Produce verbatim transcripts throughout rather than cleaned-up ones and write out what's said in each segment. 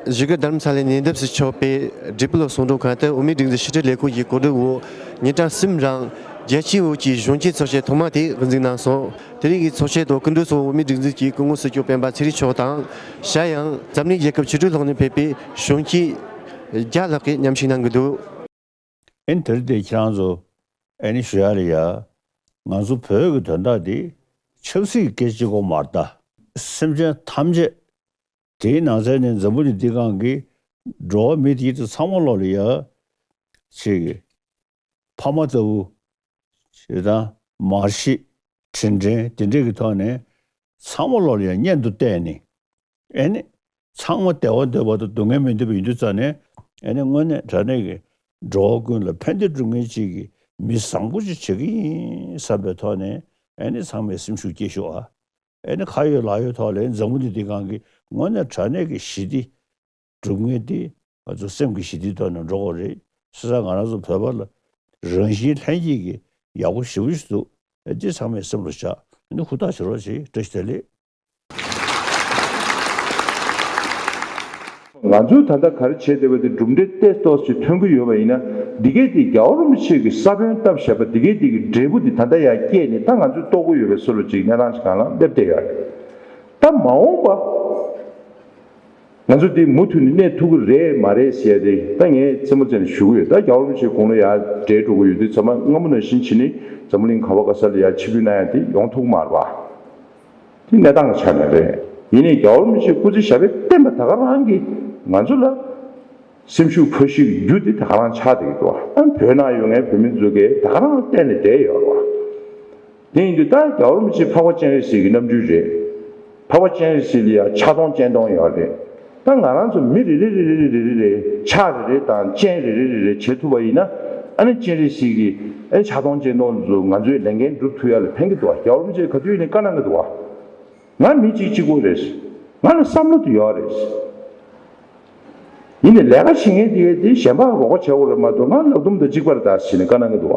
བཞུགས་སྒར་རྡ་རམ་ས་ལའི་ཉེ་འདབས་སུ་ཆགས་པའི་འབྲས་སྤུངས་ལ་གསོལ་མགྲོན་ཁང་དུ་འོས་མི་སྒྲིག་འཛུགས་ཕྱི་དྲིལ་ལས་ཁུངས་ཀྱི་གོ་སྒྲིག་འོག་ཉིན་གྲངས་གསུམ་རིང་རྒྱལ་སྤྱིའི་འོས་ཀྱི་གཞོན་སྐྱེས་ཚོགས་ཆེན་ཐོག་མ་དེ་དབུ་འཛུགས་གནང་སོང་། དེ་རིང་གི་ཚོགས་ཆེན་དུ་སྐུ་མགྲོན་གཙོ་བོ་འོས་མི་སྒྲིག་འཛུགས་ཀྱི་སྐུ་ངོ་སྲིད་སྐྱོང་སྤེན་པ་ཚེ་རིང་མཆོག་དང་། གཞན་ཡང་འཛམ་གླིང་རྒྱལ་ཁབ་ཆིག་ཁྲི་ལྷག་ནས་ཕེབས་པའི་གཞོན་སྐྱེས་བརྒྱ་ལྷག་གིས་མཉམ་ཞུགས་གནང་གི་འདུག། ཨེ་ནི་དེ་རིང་དེ་ཁྱེད་རང་ཚོ་ཨེ་ནི་ཞུ་ཡ་ལ་ཡ། ང་ཚོ་བོད་ཀྱི་དོན་དག་འདི་ཆབ་སྲིད་ཀྱི་སྐད་ཆ་གཅིག་པོ་མ་རེད་ད། སེམས་ཅན་ཐམས་ཅད། དེའི་ནང་ཚན་ནས་འཛམ་བུ་གླིང་འདི་སྒང་གི་འགྲོ་བ་མི་དེ་ཚོ་ཚང་མ་ལོག་ལ་ཡ། ཅིག་གི་ཕ་མ་ལྟ་བུ། ཞེ་སྡང་། མར་ཤེས། དྲིན་དྲན་དེ་འདྲས་ཀྱི་ཐོག་ནས་ཚང་མ་ལོག་ལ་ཡ་གཉེན་དུ་བལྟས་ནས། ཨེ་ནི། ཚང་མ་བདེ་བ་འདོད་པ་དང་སྡུག་བསྔལ་མི་འདོད་པ་ཡིན་དུས་ཙང་ནས། ཨེ་ནི་དངོས་གནས་དྲང་གནས་ཀྱི་འགྲོ་བ་ཀུན་ལ་ཕན་བདེ་སྒྲུབ་མཁན་ཅིག་གི་མི་བཟང་པོ་ཅིག་བྱེད་ཀྱི་ཡིན་བསམ་པའི་ཐོག་ནས། ཨེ་ནི་ཚང་མས་སེམས་ཤུགས་སྐྱེད་ཤོག་ཨ། ཨེ་ནི་ཁ་ཡོད་ལག་ཡོད་ཐོག་ལ་འཛམ་བུ་གླིང་འདི་སྒང་གི་དངོས་གནས་དྲང་གནས་ཀྱི་ཞི་བདེ་སྒྲུབ་མཁན་དེ་ང་ཚོ་སེམས་ཀྱི་ཞི་བདེའི་ཐོག་ནས་འགྲོ་དགོས་རེད། བྱས་ཙང་ང་རང་ཚོ་བོད་པ་ལ་རང་བཞིན་ལྷན་སྐྱེས་ཀྱི་ཡག་པོ་ཞེ་པོ་ཞིག་འདུག། ཨེ་འདི་ཚང་མས་སེམས་ལ་བཞག། ཨེ་ནི་ཧུར་ཐག་བྱེད་རོགས་བྱེད། བཀྲ་ཤིས་བདེ་ལེགས། ང་ཚོས་ད་ལྟ་ག་རེ་བྱས་བསྡད་པ་དེ་གྲུབ་འབྲས་ཏོག་ཙམ་ཞིག་ཐོན་གྱི་ཡོད་པ་ཡིན་ན། འདི་གས་དེ་རྒྱལ་བ་རིན་པོ་ཆེ་གི་ས་བོན་བཏབ་བཞག་པ་འདི་གས་དེ་གི་འབྲས་བུ་དེ་ད་ལྟ་ཡར་སྐྱེས་ནས་ད་ང་ཚོས་རྟོགས་ཀྱི་ཡོད་པའི་བཟོ་འདྲ་ཅིག་གནས་སྟངས་ཤིག་སྒང་ལ་སླེབས་བསྡད་ཡོད་རེད། ད་མ་འོངས་པ། ང་ཚོ་འདི་མུ་མཐུད་ནས་གནས་ཐུབ་ཀྱི་རེད་མ་རེད་ཟེར་ཡ་དེ་ད་ངས་རྩེད་མོ་རྩེ་ནས་ཞུ་གི་ཡོད། ད་རྒྱལ་བ་རིན་པོ་ཆེ་དགུང་ལོ་ཡར་བགྲེས་འགྲོ་གི་ཡོད་དུས་ཚང་མ་སྔ་མོ་ནང་བཞིན་བྱས་ནས་འཛམ་བུ་གླིང་ག་བ་ག་ས་ལ་ཡར་ཆིབས་བསྒྱུར་གནང་ཡ་དེ་ཡོང་ཐུབ་ཀྱི་མ་རེད་པ། དེ་གནས་སྟངས་ཀྱི་ཆ་ནས་རེད། ཡིན་ནའི་རྒྱལ་བ་རིན་པོ་ཆེས་སྐུ་ཚེ་ཞབས་པད་བརྟན་པ་ད་ག་རང་གིས་ང་ཚོ་ལ་སེམས་ཤུགས་འཕར་གཞིའི་རྒྱུ་དེ་ད་ག་རང་ཆགས་བསྡད་ཀྱི་འདུག་བ། ཨ་བོད་ནང་ཡོད་མཁན་བོད་མི་ཚོ་གིས་ད་ག་རང་བལྟས་ནས་བསྡད་ཡོད་རེད་བ། དེ་ཡིན་དུས་ད་རྒྱལ་བ་རིན་པོ་ཆེ་འཕགས་པ་སྤྱན་རས་གཟིགས་ཀྱི་རྣམ་སྤྲུལ་རེད། འཕགས་པ་སྤྱན་རས་གཟིགས་ལ་ཡང་ཕྱག་སྟོང་སྤྱན་སྟོང་ཡོད་རེད། ད་ང་རང་ཚོ་མི་རེ་རེ་རེ་རེ་རེ་རེ་རེ་ཕྱག་རེ་རེ་དང་སྤྱན་རེ་རེ་རེ་རེ་བྱེད་ཐུབ་པ་ཡིན་ན། ཨ་ནི་སྤྱན་རས་གཟིགས་ཀྱི་ཨ་ནི་ཕྱག་སྟོང་སྤྱན་སྟོང་ཚོ་ང་ཚོའི་ལས་འགན་སྒྲུབ་ཐུབ་ཡ་ལ་ཕན་གྱི་འདུག་བ། རྒྱལ་བ་རིན་པོ་ཆེས་ག་དུས་ཡིན་ནའི་བཀའ་གནང་གི་འདུག་བ། ང་མི་གཅིག་གཅིག་པོ་རེད། ང་ལ་བསམ་བློ་དེ་ཡོད་རེད། ཡིན་ནའི་ལས་ཀ་བྱེད་མཁན་དེ་གས་དེ་གཞན་པ་རོགས་པ་བྱེད་དགོས་རེད་མ་གཏོགས་ང་ལག་རྡུམ་དང་གཅིག་པ་རེད་ད་ཟེར་ནས་བཀའ་གནང་གི་འདུག་བ།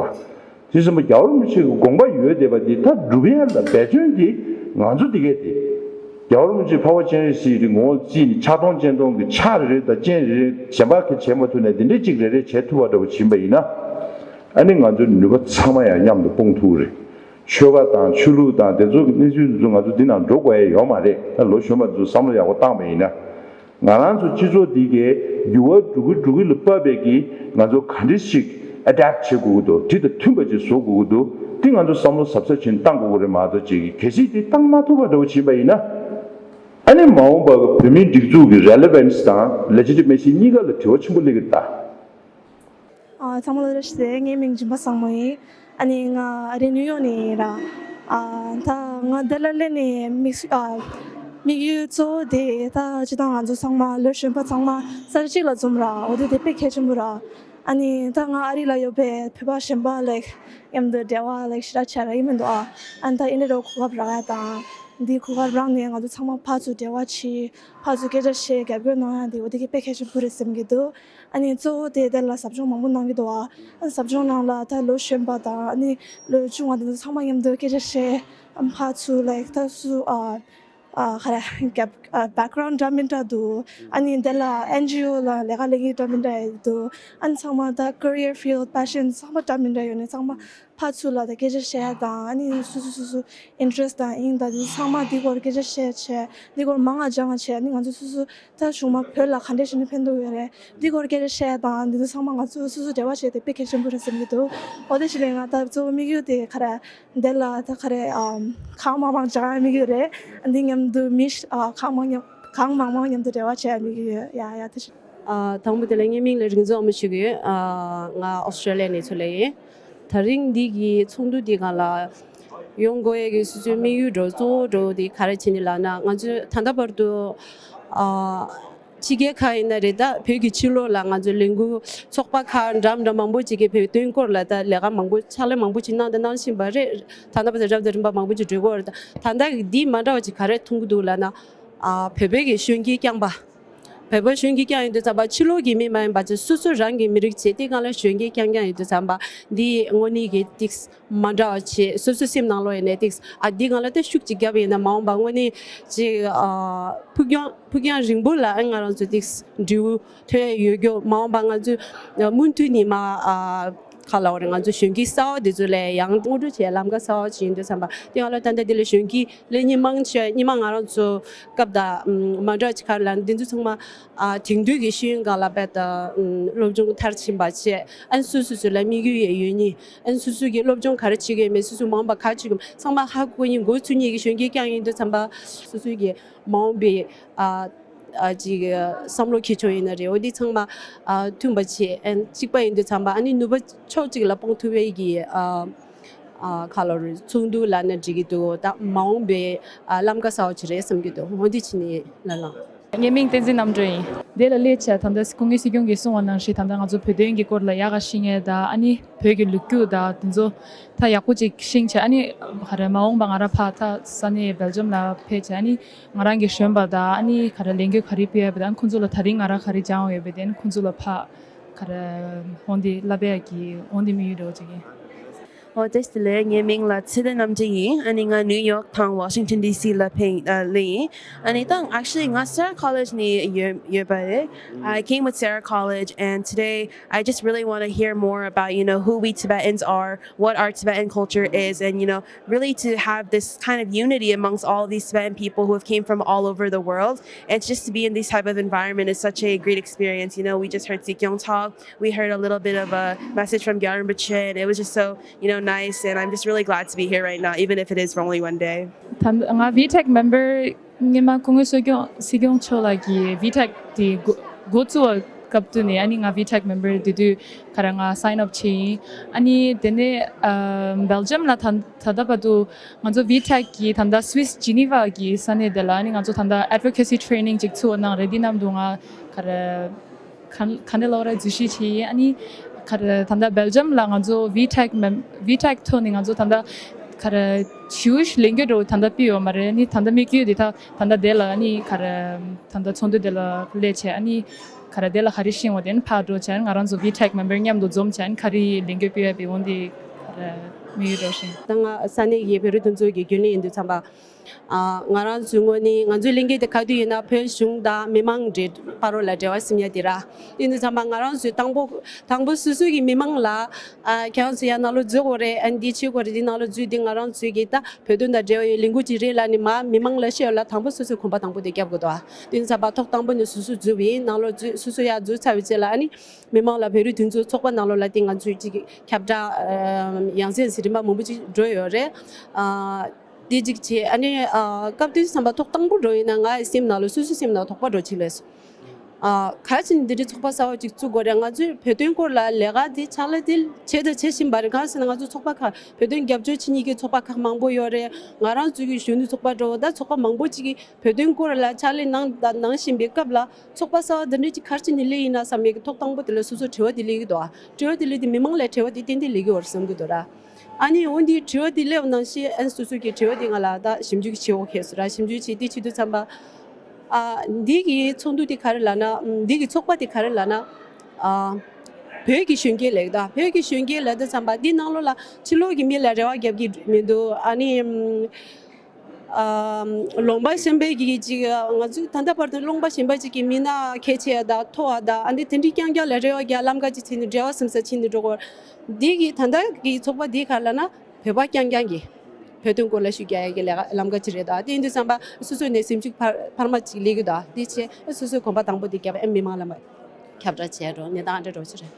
དེ་ཙམ་པ་རྒྱལ་བ་རིན་པོ་ཆེ་གི་དགོངས་པ་ཡོད་བསྡད་པ་དེ་ད་སྒྲུབ་ཡ་ལ་འབད་བརྩོན་དེ་ང་ཚོ་དེ་གས་དེ། རྒྱལ་བ་རིན་པོ་ཆེ་འཕགས་པ་སྤྱན་རས་གཟིགས་ཀྱི་ངོ་བོ་བརྩིས་ནས་ཕྱག་སྟོང་སྤྱན་སྟོང་གི་ཕྱག་རེ་རེ་དང་སྤྱན་རེ་རེ་གཞན་པ་གིས་བྱེད་མ་ཐུབ་ནས་དེ་འདྲས་གཅིག་རེ་རེ་བྱེད་ཐུབ་པ་འདྲ་པོ་ཕྱིན་པ་ཡིན་ན། ཨ་ནི་ང་ཚོའི་ནུས་པ་ཚང་མ་ཡང་མཉམ་དུ་སྤུངས་ཐུབ་ཀྱི་རེད། ཆོལ་ཁ་དང་ཆོས་ལུགས་དང་དེ་ཚོ་གི་གནས་ཚུལ་དེ་ཚོ་ང་ཚོ་འདི་ནང་འགྲོ་དགོས་ཡ་ཡོད་མ་རེད། ད་ལོ་གཞོན་པ་ཚོས་བསམ་བློ་ཡག་པོ་བཏང་བ་ཡིན་ན། ང་རང་ཚོ་སྤྱི་ཚོགས་འདི་གའི་འགྱུར་བ་འགྲོ་གི་འགྲོ་གི་ལ་བབས་པའི་གི་ང་ཚོ་ག་འདྲ་ཞིག་adapt་བྱེད་དགོས་ཀྱི་འདུག་དེ་དང་མཐུན་པ་ཅིག་བཟོ་དགོས་ཀྱི་འདུག་དེ་ང་ཚོ་བསམ་བློ་གཟབ་གཟབ་བྱས་ནས་བཏང་དགོས་ཀྱི་རེད་མ་གཏོགས་ཅིག་གལ་སྲིད་དེ་བཏང་མ་ཐུབ་པ་འདྲ་པོ་བྱས་པ་ཡིན་ན། ཨ་ནི་མ་འོངས་པ་གི་བོད་མིའི་སྒྲིག་འཛུགས་ཀྱི་relevance་དང་legitimacy་གཉིས་ཀ་ལ་དྲི་བ་ཆེན་པོ་སླེབས་ཀྱི་རེད་ད། ཨ། ཚང་མ་ལ་བཀྲ་ཤིས་བདེ་ལེགས། ངའི་མིང་སྦྱིན་པ་བཟང་མོ་ཡིན། ཨ་ནི་ང་ཨ་རི་ནིའུ་ཡོག་ནས་ཡིན་ར། ཨ། ད་ང་འདི་ལ་སླེབས་ནས་དམིགས་ཨ། དམིགས་ཡུལ་གཙོ་བོ་དེ་ད་སྤྱིར་བཏང་ང་ཚོ་ཚང་མ་ལོ་གཞོན་པ་ཚང་མ་ས་ཆ་གཅིག་ལ་འཛོམས་ར། འོ་དེ་དེ་དཔེ་གལ་ཆེན་པོ་ར། ཨ་ནི་ད་ང་ཨ་རི་ལ་ཡོད་པའི་བོད་པ་གཞན་པ་like་མཉམ་དུ་འབྲེལ་བ་like་ཞེ་དྲག་བྱས་ར་ཡིན་མི་འདུག་ཨ། ཨ་ནི་ད་ཨིན་ཌི་ཡ་གོ་སྐབས་རག་ཡ་དང་འདི་གོ་སྐབས་རག་ནས་ང་ཚོ་ཚང་མ་ཕར་ཚུར་འབྲེལ་བ་བྱེད། ཕར་ཚུར་སྐད་ཆ་བཤད། རྒྱབ་སྐྱོར་གནང་ཡ་དེ་འོ་དེ་གི་དཔེ་གལ་ཆེན་པོ་རེད་བསམ་གྱི་འདུག་ཨ་ནི་གཙོ་བོ་དེ་དེ་ལ་ཟབ་སྦྱོང་མང་པོ་གནང་གི་འདུག་ཨ། ཨ་ནི་ཟབ་སྦྱོང་ནང་ལ་ད་ལོ་གཞོན་པ་དང་ཨ་ནི་ལོ་ཆུང་བ་དེ་ཚོ་ཚང་མ་མཉམ་དུ་སྐད་ཆ་བཤད། ཨ་ཕར་ཚུར་like་ད་སུ་ཨ་ཨ་ག་རེ་རྒྱབ་ཨ་background་འདྲ་མི་འདྲ་འདུག་ཨ་ནི་དེ་ལ་ཨེན་ཇི་ཨོ་ལ་ལས་ཀ་ལས་མཁན་འདྲ་མི་འདྲ་ཡི་འདུག་ཨ་ནི་ཚང་མ་ད་career field passion་ཚང་མ་འདྲ་མི་འདྲ་ཡོད་ནི་ཚང་མ། ཕར་ཚུར་ལ་ད་སྐད་ཆ་བཤད་ཡ་དང་ཨ་ནི་སོ་སོ་སོ་སོ་interest་དང་དབྱིངས་དང་དེ་ཚང་མ་འདི་སྐོར་སྐད་ཆ་བཤད་བྱས་འདི་སྐོར་མང་ང་སྦྱང་བ་བྱས་ཨ་ནི་ང་ཚོ་སོ་སོ་ད་གཞུང་མ་བོད་ལ་ག་འདྲས་བྱས་ནས་ཕན་ཐོགས་ཡོད་རེད། འདི་སྐོར་སྐད་ཆ་བཤད་ཡ་དང་འདི་ཚོ་ཚང་མ་ང་ཚོ་སོ་སོ་འབྲེལ་བ་བྱས་ཏེ་དཔེ་གལ་ཆེན་པོ་རེད་བསམ་གྱི་འདུག་འོ་དེ་བྱས་ནས་ང་ད་གཙོ་བོ་དམིགས་ཡུལ་དེ་ག་རེ་འདི་ལ་ད་ག་རེ་ཨམ་གང་མང་མང་སྦྱང་ཡ་དམིགས་ཡུལ་རེད། འདི་མཉམ་དུ་མི་ཨ་གང་མང་མཉམ་གང་མང་མང་མཉམ་དུ་འབྲེལ་བ་བྱས་ཡ་དམིགས་ཡུལ་ཡོད་ཡ་ཡ་དེ་བྱས། ཨ། དང་པོ་དེ་ལ་ངའི་མིང་ལ་རིག་འཛིན་དབང་མོ་ཞུ་གི་ཡོད། ཨ། ང་ཨོ་སི་ཀྲེ་ལི་ཡ་ནས་ཚུར་སླེབས་ཡིན། དེ་རིང་འདི་གི་ཚོགས་འདུ་འདི་སྒང་ལ་ཡོང་དགོས་ཡས་ཀྱི་སོ་སོའི་དམིགས་ཡུལ་འདྲ་གཙོ་བོ་འདྲ་བོ་དེ་ག་རེ་བྱས་ནས་ལབ་ན་ང་ཚོས་ད་ལྟ་བར་དུ། ཨ། ཕྱི་རྒྱལ་ཁག་ཡིན་ན་རེད་ད་བོད་ཀྱི་ཕྱི་ལོགས་ལ་ང་ཚོའི་ལས་འགུལ་ཚོགས་པ་ཁག་འདྲ་འདྲ་མང་པོ་ཅིག་གིས་བོད་དོན་སྐོར་ལ་ད་ལས་ཀ་མང་པོ་ཕྱག་ལས་མང་པོ་ཅིག་གནང་དང་གནང་བཞིན་པ་རེད། ད་ལྟ་བར་དུ་རབ་དང་རིམ་པ་མང་པོ་ཅིག་འགྲོ་གི་ཡོད་རེད། ད་ད་ལྟ་འདི་མ་འདྲ་བ་ཅིག་ག་རེ་མཐོང་གི་འདུག་ལབ་ན། ཨ། བོད་པའི་གི་གཞོན་སྐྱེས་རྐྱང་པ། བོད་པ་གཞོན་སྐྱེས་རྐྱང་ཡིན་དུས་ཙམ་པ་ཕྱི་ལོགས་ཀྱི་མི་མ་ཡིན་པ་ཅིག་སོ་སོ་རང་གི་མི་རིགས་བྱས་དེ་སྒང་ལ་གཞོན་སྐྱེས་རྐྱང་རྐྱང་ཡིན་དུས་ཙམ་པ་འདི་དངོས་གནས་ཀྱི་ཏིག་མ་འདྲ་བ་བྱས། སོ་སོ་སེམས་ནང་ལོགས་ཡིན་ནའི་ཏིག་ཨ་འདི་སྒང་ལ་ཏིག་ཤུགས་ཅིག་བརྒྱབ་ཡིན་ན་མ་འོངས་པ་དངོས་གནས་ཅིག་ཨ་ཕུགས་རྒྱང་ཕུགས་རྒྱང་རིང་པོ་ལ་ཨ་ང་རང་ཚོ་ཏིག་འབྲས་བུ་ཐོན་ཡ་ཡོད་རྒྱུ། མ་འོངས་པ་ང་ཚོས་མུ་མཐུད་ནས་མ་ཨ་ག་ལབ་དགོས་རེད། ང་ཚོ་གཞོན་སྐྱེས་གསར་བ་དེ་ཚོ་ལ་ཡང་ངོ་སྤྲོད་བྱེད་ལམ་ཁ་གསར་བ་ཅིག་ཡིན་དུས་ཙམ་པ་དེ་ཡང་ལ་ད་ལྟ་དེ་ལ་གཞོན་སྐྱེས་ལས་སྣེ་མང་ཆེ་སྔོན་མ་ང་རང་ཚོ་སྐབས་དང་མ་འདྲ་ཅིག་ག་རེ་ལབ་ན་འདི་ཚོ་ཚང་མ་ཨ་དེང་དུས་ཀྱི་ཤེས་ཡོན་སྒང་ལ་དཔེ་ད་སློབ་སྦྱོང་མཐར་ཕྱིན་པ་བྱས། ཨན་སོ་སོ་སོ་ལ་དམིགས་ཡུལ་ཡང་ཡོད་ནི། ཨན་སོ་སོ་གི་སློབ་སྦྱོང་ག་རེ་བྱེད་ཀྱི་ཡོད་མེད། སོ་སོ་མ་འོངས་པ་ག་བྱེད་ཀྱི་ཡོད་མེད་ཚང་མ་ཧ་གོ་ནི་འགོ་ཚུགས་ནི་གི་གཞོན་སྐྱེས་རྐྱང་ཡིན་དུས་ཙམ་པ་སོ་སོ་གི་མ་འོངས་པའི་ཨ་ཨ་ཅིག་བསམ་བློ་འཁྱེར་ཕྱོགས་ཡིན་ན་རེད། འོ་འདི་ཚང་མ་ཨ་མཐུན་པ་བྱས། ཨན་གཅིག་པ་ཡིན་དུས་ཙམ་པ་ཨ་ནི་ནུས་པ་ཕྱོགས་གཅིག་ལ་སྤུངས་ཐུབ་པའི་གི་ཨ་ཨ་ག་ལབ་རེད། ཚོགས་འདུ་ལབ་ན་འགྲིག་གི་འདུག་ད་མ་འོངས་པའི་ཨ་ལམ་ཁ་གསར་བ་ཅིག་རེད་བསམ་གྱི་འདུག་འོ་འདི་བྱས་ནས་ལབ་ལ། ངའི་མིང་བསྟན་འཛིན་རྣམ་གྲོལ་ཡིན། དེ་ལ་སླེབས་བྱས་ད་ལྟ་སྐུ་ངོ་སྲིད་སྐྱོང་གིས་གསུངས་པ་ནང་བཞིན་ད་ལྟ་ང་ཚོ་བོད་དོན་གྱི་སྐོར་ལ་ཡག་ག་ཤེས་མཁན་དང་ཨ་ནི་བོད་ཀྱི་ལོ་རྒྱུས་དང་དེ་ཚོ་ད་ཡག་པོ་ཅིག་ཤེས་བྱས། ཨ་ནི་ག་རེ་མ་འོངས་པ་ང་རང་ཕར་ད་ས་གནས་སྦེལ་ཇམ་ལ་ཕེབས་བྱས་ཨ་ནི་ང་རང་གི་གཞོན་པ་དང་ཨ་ནི་ག་རེ་ལས་འགུལ་ག་རེ་སྤེལ་ཡ་བ་དང་ཁོང་ཚོ་ལ་ད་རིང་ང་རང་ག་རེ་སྦྱང་ཡོད་པ་དེ་ཨ་ནི་ཁོང་ཚོ་ལ་ཕར་ག་རེ་འོང་དེ་བསླབ་པ་གི་འོང་དེ་དམིགས་ཡུལ་འདྲ་བོ་ཅིག་ཡིན། ཨོ་བཀྲ་ཤིས་བདེ་ལེགས། ངའི་མིང་ལ་ཚེ་བརྟན་རྣམ་རྒྱལ་ཡིན། ཨ་ནི་ང་ནིའུ་ཡོག་དང་ཝ་ཤིང་ཊོན་ཌི་སི་ལ་ཕེབས་ཨ་སླེབས་ཡིན། ཨ་ནི་ད་actually ང་Sierra College ནས་ཡོད་ཡོད་པ་རེད། I came with Sierra College and today I just really want to hear more about, you know, who we Tibetans are, what our Tibetan culture is, and, you know, really to have this kind of unity amongst all these Tibetan people who have came from all over the world. And just to be in this type of environment is such a great experience. You know, we just heard Sikyong talk, we heard a little bit of a message from Gyalrinpoche, and it was just so, you know, nice, and I'm just really glad to be here right now, even if it is for only one day. ད་ང་VTAC member སྔོན་མ་སྐུ་ངོ་སྲིད་སྐྱོང་སྲིད་སྐྱོང་མཆོག་ལགས་ཀྱིས་VTAC དེ་འགོ་འགོ་བཙུགས་པ་སྐབས་དུས་ནས་ཨ་ནི་ང་VTAC member དེ་དུས་ག་རེ་ང་sign up བྱས་ཡིན། ཨ་ནི་དེ་ནས་ཨ་སྦེལ་ཇམ་ལ་ད་ད་ལྟ་བར་དུ་ང་ཚོ་VTAC གི་ད་ལྟ་Swiss Geneva གི་ས་གནས་དེ་ལ་ཨ་ནི་ང་ཚོ་ད་ལྟ་advocacy training ཅིག་ཚུགས་པ་གནང་རེད། འདི་ནང་དུ་ང་ག་རེ་ག་ག་འདྲ་ལབ་རེད། འཛུལ་ཞུགས་བྱས་ཡིན། ཨ་ནི་ག་རེ་ད་ལྟ་སྦེལ་ཇམ་ལ་ང་ཚོ་VTAC མེམ་VTAC ཐོག་ནས་ང་ཚོ་ད་ལྟ་ག་རེ་ཞུ་ལས་འགུལ་འགྲོ་ད་ལྟ་སྤེལ་ཡོད་མ་རེད། ཨ་ནི་ད་ལྟ་དམིགས་ཡུལ་འདི་ད་ད་ལྟ་དེ་ལ་ཨ་ནི་ག་རེ་ད་ལྟ་ཚོགས་འདུ་དེ་ལ་སླེབས་བྱས་ཨ་ནི་ག་རེ་དེ་ལ་ག་རེ་ཤེས་ཡོང་བ་དེ་ཨ་ནི་ཕར་འགྲོ་བྱས་ཨ་ནི་ང་རང་ཚོ་VTAC མེམ་བར་མཉམ་དུ་འཛོམས་བྱས་ཨ་ནི་ག་རེ་ལས་འགུལ་སྤེལ་ཡ་དེ་འོང་དེ་ག་རེ་དམིགས་ཡུལ་འགྲོ་བཞིན། ད་ང་ས་གནས་ཀྱི་བོད་རིགས་མཐུན་ཚོགས་ཀྱི་རྒྱུན་ལས་ཡིན་དུས་ཙམ་པ། ཨ་ང་རང་ཚོའི་ངོས་ནས་ང་ཚོའི་ལས་འགུལ་དེ་ག་དུས་ཡིན་ན་བོད་གཞུང་དང་མི་མང་འབྲེལ་བར་ལ་འབྲེལ་བ་ཟིན་ཡ་དེ་ར། ཡིན་དུས་ཙམ་པ་ང་རང་ཚོའི་དང་པོ་དང་པོ་སོ་སོ་གི་མི་མང་ལ་ཨ་ཁྱེད་རང་ཚོ་ཡ་ནང་ལོགས་འཛུལ་དགོས་རེད། ཨ་འདི་བྱེད་དགོས་རེད། འདི་ནང་ལོགས་འཛུལ་དེ་ང་རང་ཚོའི་གི་ད་བོད་དོན་དང་འབྲེལ་བའི་ལས་འགུལ་ཅིག་རེད་ལབ་ནས་མ་མི་མང་ལ་བཤད་ཡ་ལ་དང་པོ་སོ་སོའི་གོམ་པ་དང་པོ་དེ་རྒྱབ་དགོས་འདུག་ཨ་དེ་ཡིན་ཙམ་པ་ཐོག་དང་པོ་ནས་སོ་སོ་འཛུལ་བ་ཡིན། ནང་ལོགས་འཛུལ་སོ་སོ་ཡ་འཛུལ་ཚར་བའི་རྗེས་ལ་ཨ་ནི་མི་མང་ལ་བོད་རིགས་མཐུན་ཚོགས་ཚོགས་པ་ནང་ལོགས་ལ་དེ་ང་ཚོའི་ཅིག་ཁྱབ་བསྒྲགས་ཡང་སེ་ཡང་སེ་རིམ་པ་མང་པོ་ཅིག་འགྲོ་ཡོད་རེད། ཨ། དེ་གཅིག་བྱས། ཨ་ནི་ཨ་སྐབས་དེ་ཙམ་པ་ཐོག་དང་པོ་འགྲོ་ཡིན་ན་ང་ཡི་སེམས་ནང་ལ་སོ་སོའི་སེམས་ནང་དོགས་པ་འགྲོ་ཅིག་ལས་སོང་། ཨ་ག་རེ་བྱས་ནས་འདི་འདྲའི་ཚོགས་པ་གསར་བ་ཅིག་བཙུགས་དགོས་རེད། ང་ཚོས་བོད་དོན་སྐོར་ལ་ལས་ཀ་དེ་ཕྱག་ལས་དེ་བྱས་དང་བྱེད་བཞིན་པ་རེད། གང་ཟེར་ན་ང་ཚོ་ཚོགས་པ་ཁག་བོད་དོན་རྒྱབ་སྐྱོར་བྱེད་མཁན་གྱི་ཚོགས་པ་ཁག་མང་པོ་ཡོད་རེད། ང་རང་ཚོའི་གི་གཞོན་ནུ་ཚོགས་པ་འདྲ་བོ་ད་ཚོགས་པ་མང་པོ་ཅིག་གིས་བོད་དོན་སྐོར་ལ་ཕྱག་ལས་གནང་དང་གནང་བཞིན་པའི་སྐབས་ལ་ཚོགས་པ་གསར་བ་འདི་འདྲ་ཅིག་ག་རེ་བྱས་ནས་སླེབས་ཡིན་ན་བསམ་པའི་ཐོག་དང་པོ་དེ་ལ་སོ་སོ་དྲི་བ་དེ་སླེབས་ཀྱི་འདུག་ཨ་དྲི་བ་དེ་སླེབས་དུས་མི་མང་ལ་དྲི་བ་དེ་ཏན་ཏན་སླེབས་ཀྱི་ཡོད་རེད་བསམ་གྱི་འདུག་ར། ཨ་ནི་འོན་ཏེ་དྲི་བ་དེ་སླེབས་པ་ནང་བཞིན་ཨ་ནི་སོ་སོ་གི་དྲི་བ་དེ་ང་ལ་ད་ཞིབ་འཇུག་བྱེད་དགོས་ཁེལ་སོང་ར། ཞིབ་འཇུག་བྱས་དེ་བྱེད་དུས་ཙམ་པ་ཨ་འདི་གི་ཚོགས་འདུ་དེ་ག་རེ་ལབ་ན་འདི་གི་ཚོགས་པ་དེ་ག་རེ་ལབ་ན་ཨ་བོད་ཀྱི་གཞོན་སྐྱེས་ལབ་ཀྱི་འདུག་བོད་ཀྱི་གཞོན་སྐྱེས་ལབ་དུས་ཙམ་པ་འདི་ནང་ལོགས་ལ་ཕྱི་ལོགས་ཀྱི་མི་ལ་རེ་བ་རྒྱབ་ཀྱི་མི་འདུག་ཨ་ནི། ཨམ། ལུང་པ་གཞན་པའི་གི་ཅིག་ང་ཚོས་ད་ལྟ་བར་དུ་ལུང་པ་གཞན་པ་ཅིག་གི་མི་སྣ་ཁྱད་ཆེ་ཡ་དང་མཐོ་བ་དང་ཨ་འདི་དེ་འདྲའི་རྐྱང་རྐྱང་ལ་རེ་བ་རྒྱག་ལམ་ཁ་ཅིག་བྱས་ནས་འབྲེལ་བ་ཟུང་ཟ་བྱས་ནས་འགྲོ་དགོས། འདི་གི་ད་ལྟ་གི་ཚོགས་པ་འདི་ག་ལབ་ན་བོད་པ་རྐྱང་རྐྱང་གི་བོད་དོན་སྐོར་ལ་ཤུགས་རྒྱག་ཡ་གི་ལས་ཀ་ལམ་ཁ་ཅིག་རེད། ད་དེ་ཡིན་དུས་ཙམ་པ་སོ་སོ་ནས་ཞིབ་འཇུག་འཕར་འཕར་མ་ཅིག་སླེབས་ཀྱི་འདུག་དེ་བྱས་སོ་སོའི་གོམ་པ་དང་པོ་དེ་རྒྱབ་ཨེ་མི་མང་ལ་མ། ཁྱབ་བསྒྲགས་བྱས་འགྲོ་གནས་སྟངས་འདྲ་འགྲོ་ཆེ་རེད།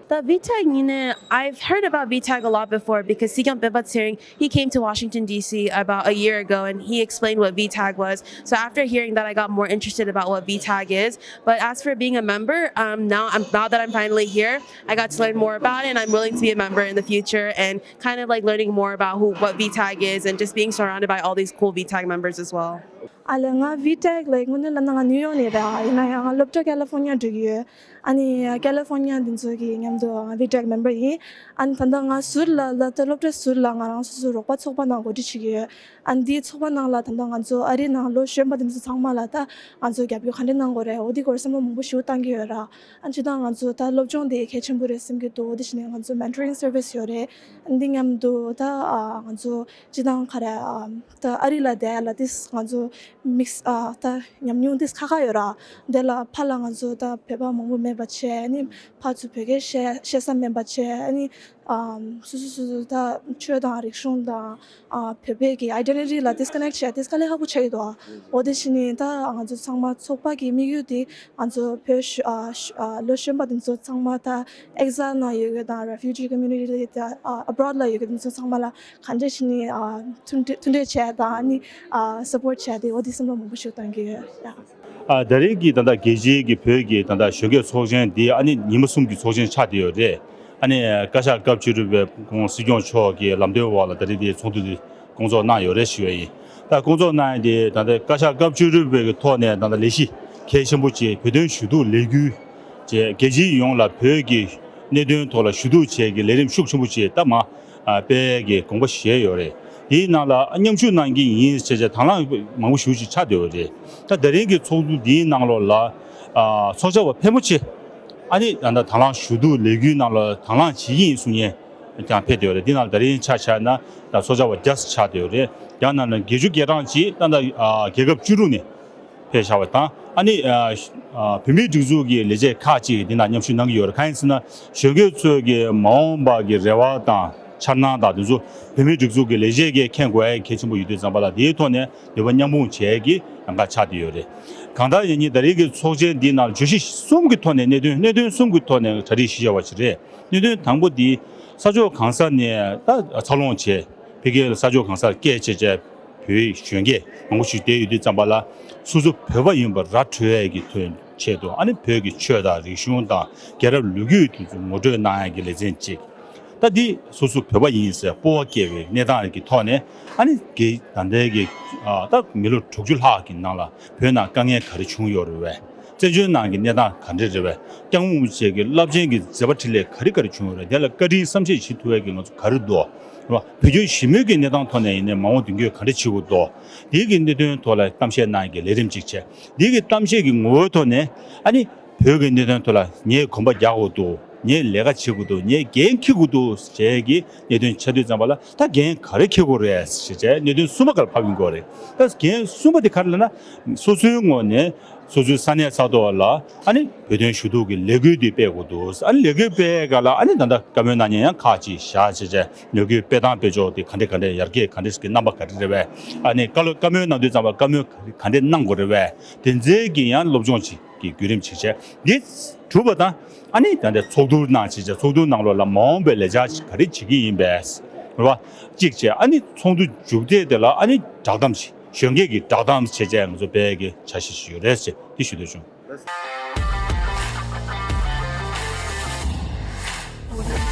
The VTAC ནི་I've heard about VTAC a lot before because Sikyong Pemba Tsering, he came to Washington D C about a year ago and he explained what VTAC was. So after hearing that, I got more interested about what VTAC is. But as for being a member, um, now I'm now that I'm finally here, I got to learn more about it, and I'm willing to be a member in the future and kind of like learning more about who what VTAC is and just being surrounded by all these cool VTAC members as well. ཨ་ལེ། ང་ཝི་ཊེག་ལ་དངོས་གནས་ལབ་ན་ང་ནིའུ་ཡོག་ནས་རེད། ཡིན་ན་ཡང་ང་སློབ་གྲྭ་ཀ་ལི་ཧྥོར་ནི་ཡ་འགྲོ་གི་ཡོད། ཨ་ནི་ཀ་ལི་ཧྥོར་ནི་ཡ་འདི་ཚོ་གི་མཉམ་དུ་ང་ཝི་ཊེག་མེམ་བར་ཡིན། ཨ་ནི་ད་ལྟ་ང་ཟུར་ལ་ད་ལྟ་སློབ་གྲྭ་ཟུར་ལ་ང་རང་སོ་སོ་རོགས་པ་ཚོགས་པ་ནང་གོ་སྒྲིག་བྱེད་ཀྱི་ཡོད། ཨ་ནི་འདིའི་ཚོགས་པ་ནང་ལ་ད་ལྟ་ང་ཚོ་ཨ་རིའི་ནང་ལོ་གཞོན་པ་འདི་ཚོ་ཚང་མ་ལ་ད་ང་ཚོ་རྒྱབ་སྐྱོར་ག་འདྲས་གནང་དགོས་རེད། འོ་འདི་སྐོར་བསམ་བློ་མང་པོ་ཞིག་བཏང་གི་ཡོད་ར། ཨ་ནི་སྤྱིར་བཏང་ང་ཚོ་ད་སློབ་སྦྱོང་དེ་གལ་ཆེན་པོ་རེད་བསམ་གྱི་འདུག་འོ་དེ་བྱས་ནས་ང་ཚོ་མེན་ཊོ་རིང་སར་བི་སི་ཡོད་རེད། ཨ་ནི་འདི་མཉམ་དུ་ད་ཨ་ང་ཚོ་སྤྱིར་བཏང་ག་རེ་ཨ་ད་ཨ་རི་ལ་བསྡད་ཡ་ལ་ཏིས་ང་ཚོ་དམིགས་ཨ་ད་ཉམས་མྱོང་ཏིས་ཁག་ཁག་ཡོད་ར། དེ་ལ་ཕར་ལ་ང་ཚོ་ད་བོད་པ་མང་པོ་མེད་པ་བྱས། ཨ་ནི་ཕར་ཚུར་བོད་སྐད་བཤད་བཤད་ས་མེད་པ་བྱས། ཨ་ནི་ཨམ་སོ་སོ་སོ་སོ་ད་ཆོས་དང་རིག་གཞུང་དང་ཨ་བོད་པའི་གི་ཨའི་ཌེན་ཊི་ཊི་ལ་ཌིས་ཀ་ནེག་བྱས་ཏིས་དཀའ་ལས་ཁག་པོ་ཆགས་ཀྱི་འདུག་འོ་དེ་བྱས་ནས་ད་ང་ཚོ་ཚང་མ་ཚོགས་པ་གི་དམིགས་ཡུལ་དེ་ང་ཚོ་བོད་ཤོ་ཨ་ཤོ་ཨ་ལོ་གཞོན་པ་དེ་ཚོ་ཚང་མ་ད་ཨེག་སི་ཨེལ་ནང་ཡོད་མཁན་དང་རེ་ཕུ་ཇི་ཀོ་མུ་ནི་ཊི་དང་ཨ་ཨབ་རོཌ་ལ་ཡོད་མཁན་དེ་ཚོ་ཚང་མ་ལ་ག་འདྲས་བྱས་ནས་ཨ་མཐུན་འབྲེལ་མཐུན་འབྲེལ་བྱས་དང་ཨ་ནི་ཨ་སབ་པོར་བྱས་ཏེ་འོ་དེ་བསམ་བློ་མང་པོ་ཞིག་བཏང་གི་ཡོད་ཡ། ཨ་ད་རེས་ཀྱི་ད་ལྟ་རྒྱལ་སྤྱིའི་གི་བོད་ཀྱི་ད་ལྟ་གཞོན་སྐྱེས་ཚོགས་ཆེན་འདི་ཨ་ནི་ཉི་མ་གསུམ་གྱི་ཚོགས་ཆེན་ཆགས་བསྡད་ཡོད་རེད། ཨ་ནི་བཀའ་ཤག་སྐབས་བཅུ་དྲུག་པའི་ཁོང་སྲིད་སྐྱོང་མཆོག་གི་ལམ་སྟོན་འོག་ལ་ད་རེས་འདི་ཚོགས་འདུ་འདི་སྐོང་ཚོགས་གནང་ཡོད་རེད་ཞུ་ཡ་ཡིན། ད་སྐོང་ཚོགས་གནང་ཡ་འདི་ད་ལྟ་བཀའ་ཤག་སྐབས་བཅུ་དྲུག་པའི་གི་ཐོག་ནས་ད་ལྟ་ལས་གཞི་གལ་ཆེན་པོ་ཅིག་བོད་དོན་ཞུ་གཏུག་ལས་འགུལ་ཅེས་རྒྱལ་སྤྱི་ཡོངས་ལ་བོད་ཀྱི་གནད་དོན་ཐོག་ལ་ཞུ་གཏུག་བྱེད་ཀྱི་ལས་རིམ་ཤུགས་ཆེན་པོ་ཅིག་ད་མ་ཨ་སྤེལ་གྱི་དགོངས་པ་བཞེས་ཡོད་རེད། དེའི་ནང་ལ་མཉམ་ཞུགས་གནང་གི་ཡིན་ཞེས་བྱས་དང་བླངས་མང་པོ་ཞེ་པོ་ཅིག་ཆགས་བསྡད་ཡོད་རེད། ད་ད་རིང་གི་ཚོགས་འདུ་འདིའི་ནང་ལོགས་ལ་ཨ་ཚོགས་བཅར་བ་ཕལ་མོ་ཆེ་ཨ་ནི་ད་ལྟ་དང་བླངས་ཞུ་གཏུག་ལས་འགུལ་ནང་ལ་དང་བླངས་བྱེད་ཀྱི་ཡིན་གསུང་མཁན་ཀྱང་ཕེབས་བསྡད་ཡོད་རེད། འདི་ནང་ལ་ད་རིང་ཆ་བཞག་ན་ད་ཚོགས་བཅར་བ་བརྒྱ་ཙམ་ཆགས་བསྡད་ཡོད་རེད། ཡང་ན་ན་བརྒྱད་ཅུ་གྱ་གྲངས་ཅིག་ད་ལྟ་ཨ་རྒྱལ་ཁབ་བཅུ་དྲུག་ནས་ཕེབས་བཞག་པ་དང་ཨ་ནི་ཨ་ཨ་བོད་མིའི་སྒྲིག་འཛུགས་ཀྱི་ལས་བྱེད་ཁག་ཅིག་འདི་ནང་མཉམ་ཞུགས་གནང་གི་ཡོད་རེད། གང་ཡིན་ཟེར་ན་གཞོན་སྐྱེས་ཚོས་ཀྱི་མ་འོངས་པ་གི་རེ་བ་དང་འཆར་སྣང་དང་དེ་ཚོ་བོད་མིའི་སྒྲིག་འཛུགས་ཀྱི་ལས་བྱེད་ཀྱིས་མཁྱེན་དགོས་ཡ་གལ་ཆེན་པོ་ཡོད་དུས་ཙམ་པ་ལ་དེའི་ཐོག་ནས་འདོད་པ་མཉམ་སྤུངས་བྱེད་ཀྱི་ལམ་ཁ་ཆགས་བསྡད་ཡོད་རེད། གང་ལྟར་ཡིན་ནའི་ད་རེས་ཀྱི་ཚོགས་ཆེན་འདི་ནང་བརྗོད་གཞི་གསུམ་གྱི་ཐོག་ནས་གནད་དོན་གནད་དོན་གསུམ་གྱི་ཐོག་ནས་གྲ་སྒྲིག་ཞུས་བཞག་པ་ཞིག་རེད། གནད་དོན་དང་པོ་འདི་ས་ཕྱོགས་གང་ས་ནས་ད་འཚར་ལོངས་བྱས། ཕ་གིར་ས་ཕྱོགས་གང་སར་སྐད་ཆ་བྱས་བོད་གཞོན་སྐྱེས་མང་པོ་ཞིག་བསྡད་ཡོད་དུས་ཙམ་པ་ལ་སོ་སོ་བོད་པ་ཡིན་པ་ར་འཕྲོད་ཡས་ཀྱི་དོན་ཆེད་དུ་ཨ་ནི་བོད་ཀྱི་ཆོས་དང་རིག་གཞུང་དང་རྒྱལ་རབས་ལོ་རྒྱུས་དེ་ཚོ་ངོ་སྤྲོད་གནང་ཡས་ཀྱི་ལེ་ཚན་གཅིག་ད་འདི་སོ་སོ་བོད་པ་ཡིན་ཟེར་སྤོབས་པ་སྐྱེ་བའི་གནས་སྟངས་ཀྱི་ཐོག་ནས་ཨ་ནི་དགེ་ད་ལྟའི་གི་ད་མི་ལོ་དྲུག་ཅུ་ལྷག་གི་ནང་ལ་བོད་ནང་དཀའ་ངལ་ག་རེ་བྱུང་ཡོད་རེད་བས། བཙན་བྱོལ་ནང་གི་གནས་སྟངས་ག་འདྲ་རེད་བས། སྐྱབས་མགོན་རིན་པོ་ཆེ་གི་རླབས་ཆེན་གྱི་མཛད་པ་འཕྲིན་ལས་ག་རེ་ག་རེ་བྱུང་ཡོད་རེད། དེ་ལ་བཀའ་དྲིན་བསམ་ཤེས་བྱེད་ཐུབ་ཡས་ཀྱི་ང་ཚོ་ག་རེ་འདུག་རེད་བ། བོད་བརྒྱུད་ཞི་མོལ་གྱི་གནས་སྟངས་ཐོག་ནས་ཡིན་ནའི་མ་འོངས་མདུན་སྐྱོད་ག་འདྲ་བྱེད་དགོས་འདུག་དེའི་གི་གནད་དོན་ཐོག་ལ་གཏམ་བཤད་གནང་ཡས་ཀྱི་ལས་རིམ་ཅིག་བྱས། དེའི་གི་གཏམ་བཤད་ཀྱི་ངོ་བོའི་ཐོག་ནས་ཨ་ནི་བོད་ཀྱི་གནད་དོན་ཐོག་ལ་ངས་གོམ་པ་རྒྱག་དགོས་འདུག་ངས་ལས་ཀ་བྱེད་དགོས་འདུག་ངས་འགན་འཁྱེར་དགོས་འདུག་ཟེར་གྱི་གནད་དོན་ཆགས་དུས་ཙམ་པ་ལ་ད་འགན་ག་རེ་འཁྱེར་དགོས་རེད་ཟེར་བྱས་གནད་དོན་གསུམ་པ་ག་ལ་ཕབ་ཡོང་གི་རེད། ད་འགན་གསུམ་པ་དེ་ག་རེ་ལབ་ན་སོ་སོའི་ངོས་ནས་སོ་སོའི་ས་གནས་ས་ཐོག་ལ་ཨ་ནི་བོད་དོན་ཞུ་གཏུག་གི་ལས་འགུལ་འདི་སྤེལ་དགོས་འདུག་ཨ་ནི་ལས་འགུལ་སྤེལ་ག་ལ་ཨ་ནི་ད་ལྟ་བཀའ་མོལ་གནང་མཁན་ཡང་ཁག་ཅིག་བཞག་བྱས་བྱས་ལས་འགུལ་སྤེལ་སྟངས་སྤེལ་ཕྱོགས་དེ་ག་འདྲས་ག་འདྲས་ཡར་རྒྱས་ག་འདྲས་ཀྱི་རྣམ་པ་ག་འདྲས་རེད་བས། ཨ་ནི་བཀའ་སློབ་བཀའ་མོལ་གནང་དུས་ཙམ་པ་བཀའ་མོལ་ག་འདྲས་གནང་དགོས་རེད་བས། དེ་ཚོའི་གི་ཡང་སློབ་སྦྱོང་ཅིག་གི་བརྒྱུད་རིམ་ཅིག་བྱས། འདི་གྲུབ་པ་དང་ཨ་ནི་ད་ལྟ་ཚོགས་འདུ་གནང་བྱས་བྱས་ཚོགས་འདུ་ནང་ལོགས་ལ་མ་འོངས་པའི་ལས་འཆར་ཅིག་ག་རེ་བྱེད་ཀྱི་ཡིན་པས་རེད་བ། གཅིག་བྱས་ཨ་ནི་ཚོགས་འདུ་མཇུག་སྡེབ་དེ་ལ་ཨ་ནི་བསྒྲགས་གཏམ་ཅིག་གཞོན་སྐྱེས་ཀྱི་བསྒྲགས་གཏམ་བྱས་བྱས་ང་ཚོ་སྤེལ་གྱི་འཆར་གཞི་ཞིག་ཡོད་རེད་ཅེས་འདི་ཞུ་འདོད་བྱུང་།